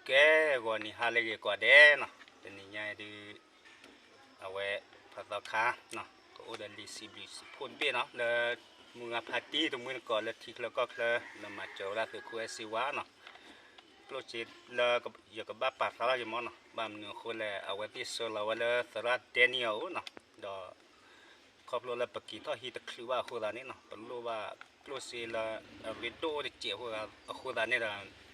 ကဲ ဂီၤနံၤဟါလၢအဂ့ၤကိးဂၤဒဲးနီၤ, တနံၤညါအံၤဒုး အဝဲ ဖးသီခါ ကအိၣ်ဒီးလံာ်စံးဘျုးစံးဖှိၣ်တဘ့ၣ်နီၤ လၢ မုၢ်ဂၤဖါတံၢ်တမှံၤတကိးလၢထံချၢကီၢ်ချၢ လၢမၤစၢၤဝဲဒၣ်သုးခိၣ်အဲၣ်စ့ဝါနီၤ, ကျိၣ်စ့လၢယကဘၣ်ပာ်ဖျါထီၣ်က့ၤမ့ၢ်နီၤ, ဘၣ်မနုၤအဃိလဲၣ် အဝဲသ့ၣ်ဆှၢလီၤဝဲလၢသရၣ်ဒဲနံၣ်အအိၣ်နီၤ, ဒီး ခီဖျိလၢပက့ၤထီၣ်ဟံးတချုးဘၣ်အဃိသတးန့ၣ်နီၤ ပလိၣ်ဘၣ်ကျိၣ်စ့လၢအရ့ဒိၣ်အိၣ်တစဲးအဃိသတးန့ၣ်ဒီး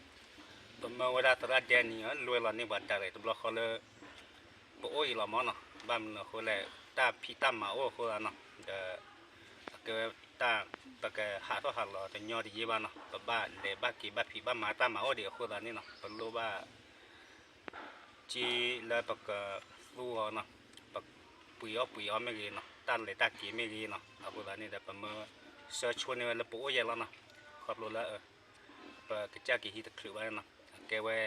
ပမၢဝဲဒၣ်သရၣ်ဒဲနံၣ်အလွဲၢ်လီၤန့ၢ်ပှၤဒၣ်လဲာ်တဘျီဃီလၢ ပအိၣ်အံၤလီၤမ့ၢ်နီၤ, ဘၣ်မနုၤအဃိလဲၣ် တၢ်ဖံးတၢ်မၤအိၣ်အဃိသတးနီၤ, ဒီး အကဲဝဲတၢ် ပကဟးထီၣ်ဟးလီၤတညီတယ့ဘၣ်နီၤ, ပဘၣ်လဲၤဘၣ်က့ၤဘၣ်ဖံးဘၣ်မၤတၢ်မၤအိၣ်ဒံးအဃိသတးန့ၣ်နီၤ ပလိၣ်ဘၣ် က့လၢပကသူအီၤနီၤ, ပပှ့ၤအီၣ်ပှ့ၤအီမ့ၢ်ဂ့ၤနီၤ, တၢ်လဲၤတၢ်က့ၤမ့ၢ်ဂ့ၤနီၤ, အဃိသတးန့ၣ်ဒီး ပမၢဆှၢဆိန့ၢ်ဝဲလၢပအိၣ်ယဲလီၤနီၤ, ခီဖျိလၢ ပကစၢ်က့ၤဟံးတချုးဘၣ်နီၤ, အကဲဝဲ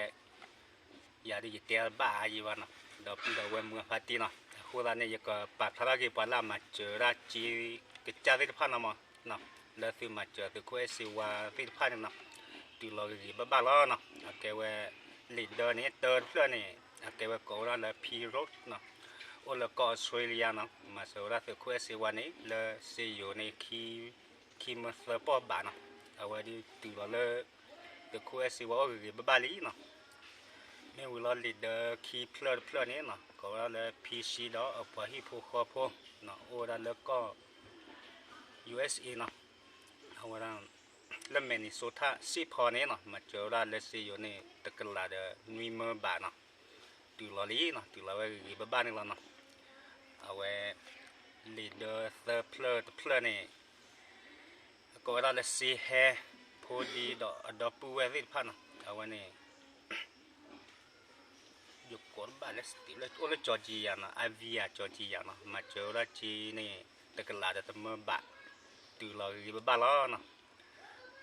ယၤဒ်ယတဲဘၣ်အါယံၤဘၣ်နီၤ, ဒီပုၢ်ဒီဝဲၢ်မုၢ်ဂၤဖါတံၢ်နီၤ, အဃိသတးန့ၣ် ယကပာ်ဖျါထီၣ်က့ၤပှၤလၢအမၤစၢၤဒၣ်က့ကစၢ်သ့ၣ်တဖၣ်နီၤမး, လၢသုမၤစၢၤသုးခိၣ်အဲၣ်စ့ဝါသ့ၣ်တဖၣ်န့ၣ်နီၤ, တုၤလီၤဂ့ၤဂ့ၤဘၣ်ဘၣ်လီၤနီၤ, အကဲဝဲ လံာ်ဒၢန့ၣ် တၢတဖျၢၣ်န့ၣ် အကဲဝဲကိးဝဲဒၣ်လၢ P Road နီၤ, အိၣ်လၢကီၢ်အီစထြ့လယါနီၤ, မၤစၢၤဝဲဒၣ်သုးခိၣ်အဲၣ်စ့ဝါန့ၣ် လၢစ့ယိၤန့ၣ် ခံမၢသၢပီၢ်ဘးနီၤ, အဝဲဒုးတုၤလီၤလၢ သုးခိၣ်အဲၣ်စ့ဝါအိၣ်ဂ့ၤဂ့ၤဘၣ်ဘၣ်လံနီၤ, မ့ၢ်ဝံၤလီၤလံာ်ဒၢခံဖျၢၣ်တဖျၢၣ်န့ၣ်နီၤ, ကိးဝဲဒၣ်လၢ ဖံဆှံဒီးအပှၤဟံၣ်ဖိဃီဖိနီၤ, အိၣ်ဝဲဒၣ်လၢကီၢ် ယူၣ်အ့ၣ်အ့ၣ်နီၤ, အဝဲဒၣ် လၢ Minnesota Saint Paul န့ၣ်နီၤ, မၤစၢၤဝဲဒၣ်လၢစ့ယိၤန့ၣ် တကလးဒီးနွံမၢဘးနီၤ, တုၤလီၤလံနီၤ, တုၤလီၤဝဲဂ့ၤဂ့ၤဘၣ်ဘၣ်န့ၣ်လီၤနီၤ, အဝဲ လံာ်ဒၢသၢဖျၢၣ်တဖျၢၣ်န့ၣ် အကိးဝဲဒၣ်လၢစ့ဟဲ ဖိဒံဒီးအဒီပုၢ်ဝဲၢ်သ့ၣ်တဖၣ်နီၤ, အဝဲန့ၣ် ယကိးတဘၣ်လၢ အိၣ်လၢကၠီၤကံယၤနီၤ, အါဝံယၤကၠီၤကံယၤနီၤ, မၤစၢၤဝဲဒၣ်က့န့ၣ် တကလးဒီးတမၢဘး, တုၤလီၤဂ့ၤဂ့ၤဘၣ်ဘၣ်လီၤနီၤ,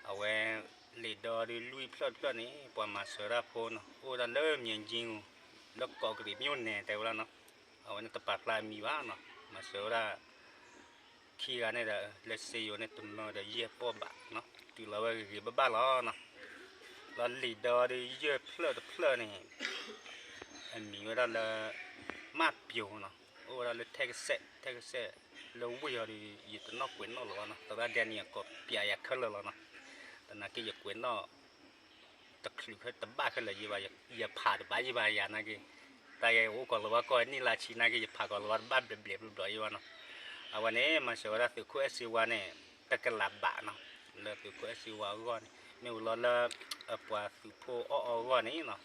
အဝဲ လံာ်ဒၢဒုးလွံၢ်ဖျၢၣ်တဖျၢၣ်န့ၣ် ပှၤမၤစၢၤတၢ်ဖိနီၤ, အိၣ်ဝဲဒၣ်လၢ မြင်းခြံ လၢကီးကရံး မြို့နယ် တဲဝဲဒၣ်နီၤ, အဝဲန့ၣ်တပာ်ဖျါအမံၤဘၣ်နီၤ, မၤစၢၤဝဲဒၣ် ခံဂၤန့ၣ်ဒီး လၢစ့ယိၤန့ၣ် တမၢဒီးယဲၢ်ပီၢ်ဘးနီၤ, တုၤလီၤဝဲဂ့ၤဂ့ၤဘၣ်ဘၣ်လီၤနီၤ, လီၤလံာ်ဒၢဒုးယဲၢ်ဖျၢၣ်တဖျၢၣ်န့ၣ် အမံၤဝဲဒၣ်လၢ မၣ်ပျိၤနီၤ, အိၣ်ဝဲဒၣ်လၢ Texas, Texas လၢဝ့ၢ်အီၤဒီး ယတနီၣ်ကွဲးနီၣ်လီၤဘၣ်နီၤ, သရၣ်ဒဲနံၣ် အကိးပျးယၤခဲလၢာ်လီၤနီၤ, သနာ်က့ယကွဲးနီၣ် တချုးခဲတဘၣ်ခဲလၢာ်ယံၤဘၣ်, ယဖးတဘၣ်ယံၤဘၣ်ယၤနာ်က့, တၢ်ယအိၣ်ကီးလီၤဝဲကီၢ်နံၣ်လါဆံနာ်က့ ယဖးကီးလီၤဝဲတဘၣ်ဘျဲးဘျဲးဘျီယံၤဘၣ်နီၤ, အဝဲန့ၣ် မၤစၢၤဝဲဒၣ်သုးခိၣ်အဲၣ်စ့ဝါန့ၣ် တကလးဘးနီၤ, လၢသုးခိၣ်အဲၣ်စ့ဝါအဂီၢ်န့ၣ် မ့ၢ်ဝံၤလီၤလၢ အပှၤသုးဖိအီၣ်အီအဂီၢ်န့ၣ်နီၤ,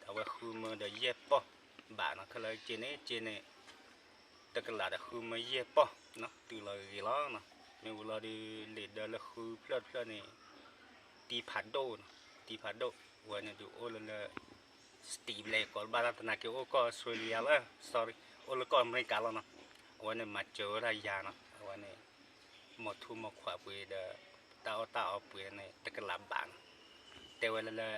အဝဲဃုမၢဒီးယဲၢ်ပီၢ်ဘးနီၤ, ခဲလၢာ်က့န့ၣ် က့န့ၣ် တကလးဒီးဃုမၢယဲၢ်ပီၢ်နီၤ, တုၤလီၤဂ့ၤဂ့ၤလီၤနီၤ, မ့ၢ်ဝံၤလီၤဒုး လံာ်ဒၢလၢဃုဖျၢၣ်တဖျၢၣ်န့ၣ် တံဖးဒိၣ်နီၤ, တံဖးဒိၣ်, ဝဲန့ၣ်ဒုးအိၣ်လၢလၢ State လဲၣ် ကိးတဘၣ်တၢ်သနာ်က့ အိၣ်ကီၢ်အီစထြ့လယါလီၤ, sorry, အိၣ်လၢကီၢ်အမဲရကၤလီၤနီၤ, အဝဲန့ၣ်မၤစၢၤဝဲဒၣ်ယၤနီၤ, အဝဲန့ၣ် မီၤထူမီၤခွးပှ့ၤဒီး တၢ်အီၣ်တၢ်အီပှ့ၤန့ၣ် တကလးဘးနီၤ, တဲဝဲလၢလၢ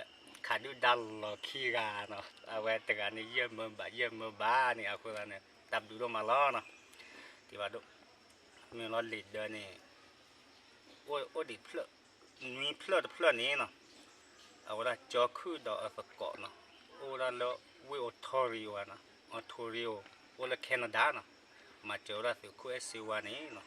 ခးဒုၣ်ဒါလီၤခံဂၤနီၤ, အဝဲတဂၤန့ၣ် ယဲၢ်မၢဘး ယဲၢ်မၢဘးန့ၣ် အဃိသတးန့ၣ် တၢ်ဘျုးဒိၣ်မးလီၤနီၤ, တံဖးဒိၣ်, မ့ၢ်လီၤလံာ်ဒၢန့ၣ် အိၣ်ဒံးဖျၢၣ်, နွံဖျၢၣ်တဖျၢၣ်န့ၣ်နီၤ, အဝဲဒၣ်ကၠီခုၣ်ဒီးအသကိးနီၤ, အိၣ်ဝဲဒၣ်လၢဝ့ၢ် Ontario နီၤ, Ontario, အိၣ်လၢ Canada နီၤ, မၤစၢၤဝဲဒၣ်သုးခိၣ်အဲၣ်စ့ဝါန့ၣ်နီၤ,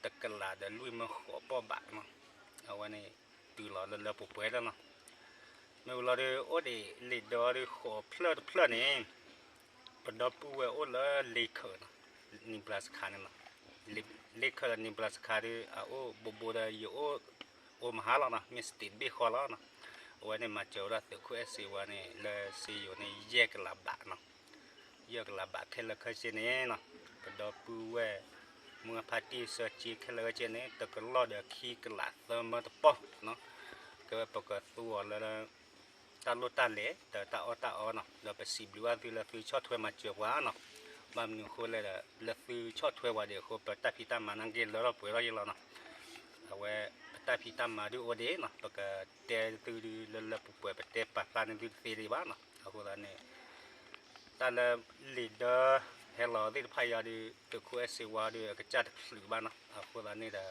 တကလးဒီးလွံၢ်မၢဃိးပီၢ်ဘးနီၤ, အဝဲန့ၣ် တုၤလီၤလၢလၢပှဲၤပှဲၤလီၤနီၤ, မ့ၢ်ဝံၤလီၤဒီး အိၣ်ဒံးလံာ်ဒၢဒီးဃိးဖျၢၣ်တဖျၢၣ်န့ၣ် ပဒီပုၢ်ဝဲၢ်အိၣ်လၢ Lincoln နီၤ, Nebraska န့ၣ်နီၤ, Lincoln Nebraska ဒီး အအိၣ်ဘူးဘူးဒီး ယအိၣ် Omaha လီၤနီၤ, မ့ၢ် state တဘ့ၣ်ဃီလီၤနီၤ, အဝဲန့ၣ်မၤစၢၤဝဲဒၣ်သုးခိၣ်အဲၣ်စ့ဝါန့ၣ် လၢစ့ယိၤန့ၣ် ယဲၢ်ကလးဘးနီၤ, ယဲၢ်ကလးဘးခဲလၢာ်ခဲဆ့န့ၣ်နီၤ, ပဒီပုၢ်ဝဲၢ် မုၢ်ဖါတံၢ်ဆၢက့ခဲလၢာ်ခဲဆ့န့ၣ် တကလီၢ်ဒီးခံကလးသၢမၢတပီၢ်နီၤ, ကဲဝဲပကသူအီၤလၢ တၢ်လိၣ်တၢ်လဲၤ ဒီးတၢ်အီၣ်တၢ်အီနီၤ, ဒီးပစံးဘျုးဘၣ်သုလၢသုဆီၣ်ထွဲမၤစၢၤပှၤနီၤ, ဘၣ်မနုၤအဃိလဲၣ်ဒီး လၢသုဆီၣ်ထွဲပှၤဒံးအဃိ ပတၢ်ဖံးတၢ်မၤနာ်က့လၢထီၣ်ပှဲၤထီၣ်ယဲလီၤနီၤ, အဝဲပတၢ်ဖံးတၢ်မၤဒုးအိၣ်ဒံးနီၤ, ပကတဲသုဒုးလၢလၢပှဲၤပှဲၤ ပတဲပာ်ဖျါန့ၢ်သုတသ့ဒံးဘၣ်နီၤ, အဃိသတးန့ၣ် တၢ်လၢလံာ်ဒၢ ဟဲလီၤသ့ၣ်တဖၣ်ယၤဒီး သုးခိၣ်အဲၣ်စ့ဝါဒီး အကစၢ်တချုးဘၣ်နီၤ, အဃိသတးန့ၣ်ဒီး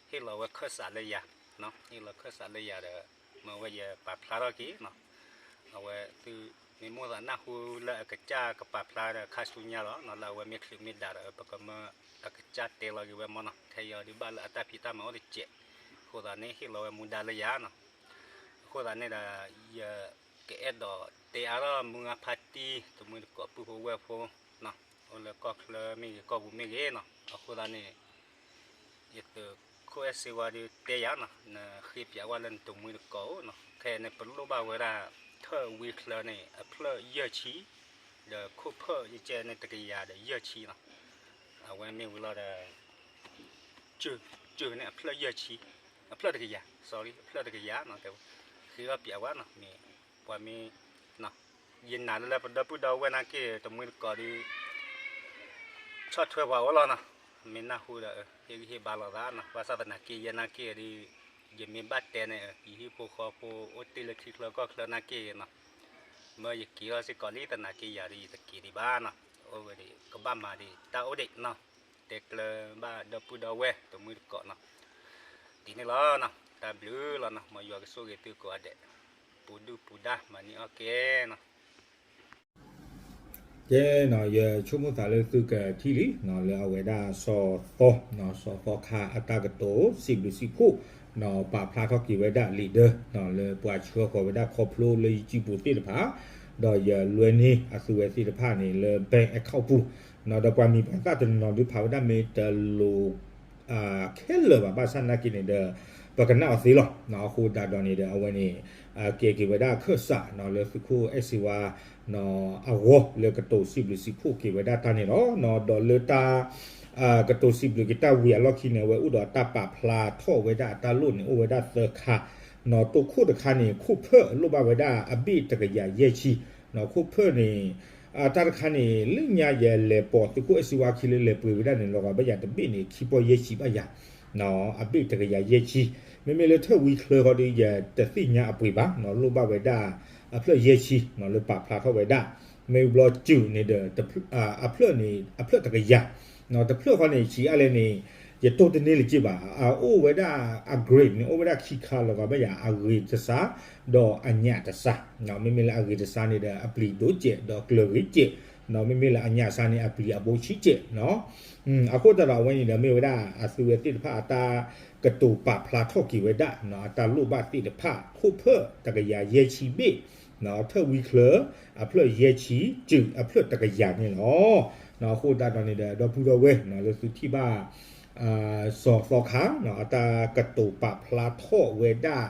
ဟ့ၣ်လီၤဝဲခၢၣ်စးလၢယၤ, ဟ့ၣ်လီၤခၢၣ်စးလၢယၤဒီး မ့ၢ်ဝဲယပာ်ဖျါထီၣ်က့ၤနီၤ, အဝဲသုမ့ၢ်မိၣ်သးနၢ်ဟူလၢအကစၢ်ကပာ်ဖျါဒီးခါဆူညါလီၤနီၤ, လၢအဝဲမ့ၢ်ချုးမ့ၢ်ဒါဒီး ပကမၢအကစၢ်တဲလီၤက့ၤဝဲမီၢ်နီၤ, ခဲအံၤဒုးဘၣ်လၢအတၢ်ဖံးတၢ်မၤအိၣ်တစဲး, အဃိသတးန့ၣ် ဟ့ၣ်လီၤဝဲမူဒါလၢယၤနီၤ. အဃိသတးန့ၣ်ဒီး ယကအဲၣ်ဒိးတဲအါထီၣ်မုၢ်ဂၤဖါတံၢ် တမှံၤတကိးပုၢ်ဖိဝဲၢ်ဖိနီၤ, အိၣ်လၢကီၢ်ချၢမ့ၢ်ဂ့ၤ ကီၢ်ပူၤမ့ၢ်ဂ့ၤနီၤ, အဃိသတးန့ၣ် ယသုးခိၣ်အဲၣ်စ့ဝါဒုးတဲယၤနီၤ, နဃ့ပၠးဝဲလၢနတမှံၤတကိးအိၣ်နီၤ, ခဲအံၤန့ၣ် ပလိၣ်ဘၣ်ဝဲဒၣ် ထၢၣ်ဝံချၢန့ၣ် အဖျၢၣ်ယဲၢ်ဆံ, ဒီးခိၣ်ဖၢၣ်ယကဲန့ၣ်တကယၤဒီးယဲၢ်ဆံနီၤ, အဝဲမ့ၢ်ဝံၤလီၤဒီး ကၠၢၢ် ကၠၢၢ်န့ၣ်အဖျၢၣ်ယဲၢ်ဆံ, အဖျၢၣ်တကယၤ, sorry အဖျၢၣ်တကယၤနီၤ, ဃ့အီၣ်ပၠးဝဲနီၤ, မ့ၢ်ပှၤမ့ၢ် ယနာ်လၢလၢပဒီပုၢ်ဒီဝဲၢ်နာ်က့ တမှံၤတကိးဒုး ဆီၣ်ထွဲပှၤအိၣ်လီၤနီၤ, မ့ၢ်နၢ်ဟူဒီး ဟ့ၣ်ဂံၢ်ဟ့ၣ်ဘါလိာ်သးနီၤ, ဘၣ်ဆၣ်သနာ်က့ ယဲနာ်က့ဒီး ယမ့ၢ်ဘၣ်တဲန့ၣ် ယဟံၣ်ဖိဃီဖိအိၣ်တ့ၢ်လၢထံချၢကီၢ်ချၢနာ်က့နီၤ, မ့ၢ်ယက့ၤထီၣ်စ့ၢ်ကီးလံ သနာ်က့ယၤဒီး ယတက့ၤဒံးဘၣ်နီၤ, အိၣ်ဝဲဒၣ် ကဘၣ်မၤဒံးတၢ်အိၣ်ဒံးနီၤ, တဲကျၢၤဘၣ်ဒီပုၢ်ဒီဝဲၢ် တမှံၤတကိးနီၤ, ဒ်န့ၣ်လီၤနီၤ, တၢ်ဘျုးလီၤနီၤ, မ်ယွၤကဆိၣ်ဂ့ၤသုကိးဂၤဒဲး, ပူၤဒုၣ်ပူၤဒါ မၤန့ၢ်အီၣ်ကဲနီၤ. ကဲနီၤ, ယဆိကမိၣ်သးလၢသုကထံၣ်လံနီၤ, လၢအဝဲဒၣ်စီၤသီ, စီၤသီခါအတၢ်ကတိၤစံးဘျုးစံးဖှိၣ်နီၤ, ပာ်ဖျါထီၣ်က့ၤဝဲဒၣ်လံာ်ဒၢနီၤ, လၢပှၤဆှၢဃီၤဝဲဒၣ်ခီဖျိလၢယကံပူၤသ့ၣ်တဖၣ်, ဒီးယလွဲန့ၢ်အသုဝဲသ့ၣ်တဖၣ်န့ၣ်လၢ bank account ပူၤနီၤ, ဒီးပှၤမံၤပှၤသၣ်တနီၤဒုးဖးဝဲဒၣ်မ့ၢ်တလိၤ ခဲလၢာ်ဘၣ်, ဘၣ်ဆၣ်နာ်က့န့ၣ်ဒီး ပကနၣ်အီၤသ့လီၤ. အဃိသတးဒီးန့ၣ်ဒီး အဝဲန့ၣ် ကဲက့ၤဝဲဒၣ်အခၢၣ်စးနီၤ လၢသုးခိၣ်အဲၣ်စ့ဝါနီၤ အဂီၢ်လၢကတိၤစံးဘျုးစံးဖှိၣ်က့ၤဝဲဒၣ်တၢ်န့ၣ်လီၤ. ဒီးလၢတၢ် ကတိၤစံးဘျုးက့ၤတၢ်ဝံၤအလီၢ်ခံန့ၣ် အဝဲအိၣ်ဒီးတၢ်ပာ်ဖျါထီၣ်ဝဲဒၣ်အတၢ်လိၣ်န့ၣ် အိၣ်ဝဲဒၣ်သၢခါနီၤ. တိခိၣ်တခါန့ၣ် ခိၣ်ဖၢၣ်လိၣ်ဘၣ်ဝဲဒၣ်အဘ့ၣ်တကယၤယဲၢ်ဆံနီၤ. ခိၣ်ဖၢၣ်န့ၣ် တၢ်တခါန့ၣ် လၢညါယလဲၤပိာ်သုးခိၣ်အဲၣ်စ့ဝါခံလၢလဲၤပှ့ၤဝဲဒၣ်န့ၣ် လီၤဂာ်ဘၣ်ယၤတဘ့ၣ်န့ၣ် ခံပီၢ်ယဲၢ်ဆံဘၣ်ယၤ, အဘ့ၣ်တကယၤယဲၢ်ဆံ, မ့မ့ၢ်လၢထၢၣ်ဝံချၢဃီဒီး ယတသ့ၣ်ညါအပှ့ၤဘၣ်နီၤ, လိၣ်ဘၣ်ဝဲဒၣ်အဖျၢၣ်ယဲၢ်ဆံနီၤ လၢပာ်ဖျါထီၣ်ဝဲဒၣ်, မ့ၢ်ဘျီစူၤန့ၣ်ဒီး အဖျၢၣ်န့ၣ် အဖျၢၣ်တကယၤ, တဖျၢၣ်ဃီန့ၣ် ဆံးအါလဲၣ်န့ၣ် ယတိၢ်တန့ၢ်လၢၤက့ဘၣ်, အအိၣ်ဝဲဒၣ် အ grade န့ၣ် အိၣ်ဝဲဒၣ်ခံခါ လီၤဂာ်ဘၣ်ယၤ အဂ့ၤတစှၤ ဒီးအညၣ်တစှၤ, မ့မ့ၢ်လၢအဂ့ၤတစှၤန့ၣ်ဒီး အပျံၤဒိၣ်စဲး ဒီးကျၢၤဂ့ၤစဲး, မ့မ့ၢ်လၢအညၣ်စှၤန့ၣ် အပျံၤအဘိဆံးစဲးနီၤ. အဃိသတးဒီးအဝဲန့ၣ်ဒီး မ့ၢ်ဝဲဒၣ်အသုဝဲသ့ၣ်တဖၣ်အတၢ် ကတိၤပာ်ဖျါထီၣ်က့ၤဝဲဒၣ်နီၤ အတၢ်လိၣ်ဘၣ်သ့ၣ်တဖၣ် ခိၣ်ဖၢၣ်တကယၤယဲၢ်ဆံဘ့ၣ်နီၤ, ထၢၣ်ဝံချၢ အဖျၢၣ်ယဲၢ်ဆံ, စူၤအဖျၢၣ်တကယၤန့ၣ်လီၤ. အဃိသတးဒီးန့ၣ်ဒီး ဒီပုၢ်ဒီဝဲၢ်နီၤ လၢသုထံၣ်ဘၣ် စီၤသီခါနီၤ အတၢ်ကတိၤပာ်ဖျါထီၣ်ဝဲဒၣ်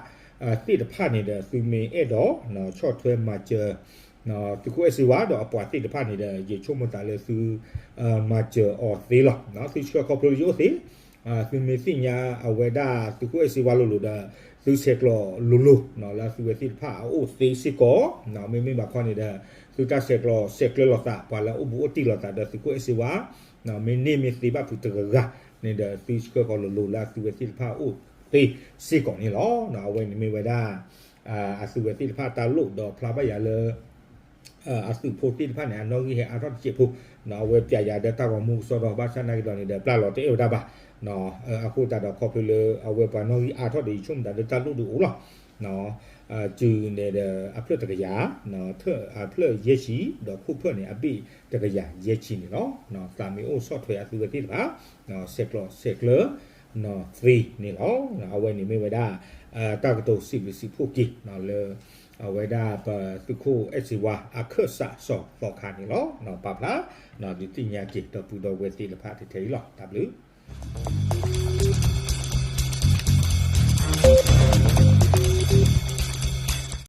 သ့ၣ်တဖၣ်န့ၣ်ဒီး သုမ့ၢ်အဲၣ်ဒိးနီၤ ဆီၣ်ထွဲမၤစၢၤ သုးခိၣ်အဲၣ်စ့ဝါဒီးအပှၤသ့ၣ်တဖၣ်န့ၣ်ဒီး ယဆိကမိၣ်သးလၢသု မၤစၢၤအီၤသ့လီၤ. သုဆှၢခီဖျိလၢယအိၣ်သ့, သုမ့ၢ်သ့ၣ်ညါအဝဲဒၣ်သုးခိၣ်အဲၣ်စ့ဝါလိၤလိၤဒီး သုဆဲးကျိးလိၤလိၤနီၤ လၢသုဝဲသ့ၣ်တဖၣ်အအိၣ်သ့စ့ၢ်ကီးနီၤ. မ့မ့ၢ်ဘၣ်ခီန့ၣ်ဒီး သုတၢ်ဆဲးကျိးဆဲးကျၢလိာ်သး ပှၤလၢအအိၣ်ဘူးအိၣ်တံၢ်လိာ်သးဒီးသုးခိၣ်အဲၣ်စ့ဝါ မ့ၢ်န့ၢ်မ့ၢ်သ့ဘၣ်ဖုးတဂၤဂၤန့ၣ်ဒီး သုဆှၢခီလိၤလိၤလၢအသုဝဲသ့ၣ်တဖၣ်အအိၣ်သ့စ့ၢ်ကီးန့ၣ်လီၤ. အဝဲန့ၣ်မ့ၢ်ဝဲဒၣ် အသုဝဲသ့ၣ်တဖၣ်တၢ်လိၣ်ဒီးဖျါဘၣ်ယၤလၢ အသုးဖိသ့ၣ်တဖၣ်န့ၣ် အနီၣ်ဂံၢ်ဟဲအါထီၣ်တစဲးဖိ, အဝဲပၠးယၤဒီးတၢ်ဂီၤမူကစီဒီ ဘၣ်ဆၣ်နာ်က့ဒီးန့ၣ်ဒီး ပျၢ်လီၤတအဲၣ်ဝဲဒၣ်ဘၣ်. အဃိသတးဒီးခီဖျိလၢအဝဲပှၤနီၣ်ဂံၢ်အါထီၣ်ဒီး ယဆိကမိၣ်သးလၢတၢ်လိၣ်ဒုးအိၣ်လီၤ. စူၤန့ၣ်ဒီးအဖျၢၣ်တကယၤ, ထၢၣ်အဖျၢၣ်ယဲၢ်ဆံ, ဒီးခိၣ်ဖၢၣ်န့ၣ် အဘ့ၣ်တကယၤယဲၢ်ဆံန့ၣ်လီၤ. သးမ့ၢ်အိၣ်ဆီၣ်ထွဲအသုဝဲသ့ၣ်တဖၣ် ဆဲးကျိးဆဲးကျၢ သ့န့ၣ်လီၤ. အဝဲန့ၣ်မ့ၢ်ဝဲဒၣ် တၢ်ကတိၤစံးဘျုးစံးဖှိၣ်က့ၤလၢ အဝဲဒၣ်ပသုးခိၣ်အဲၣ်စ့ဝါအခၢၣ်စးစီၤသီခါန့ၣ်လီၤ. ပာ်ဖျါ ဒုးသ့ၣ်ညါက့ၤဒီပုၢ်ဒီဝဲၢ်သ့ၣ်တဖၣ်ထဲအံၤလီၤ. တၢ်ဘျုး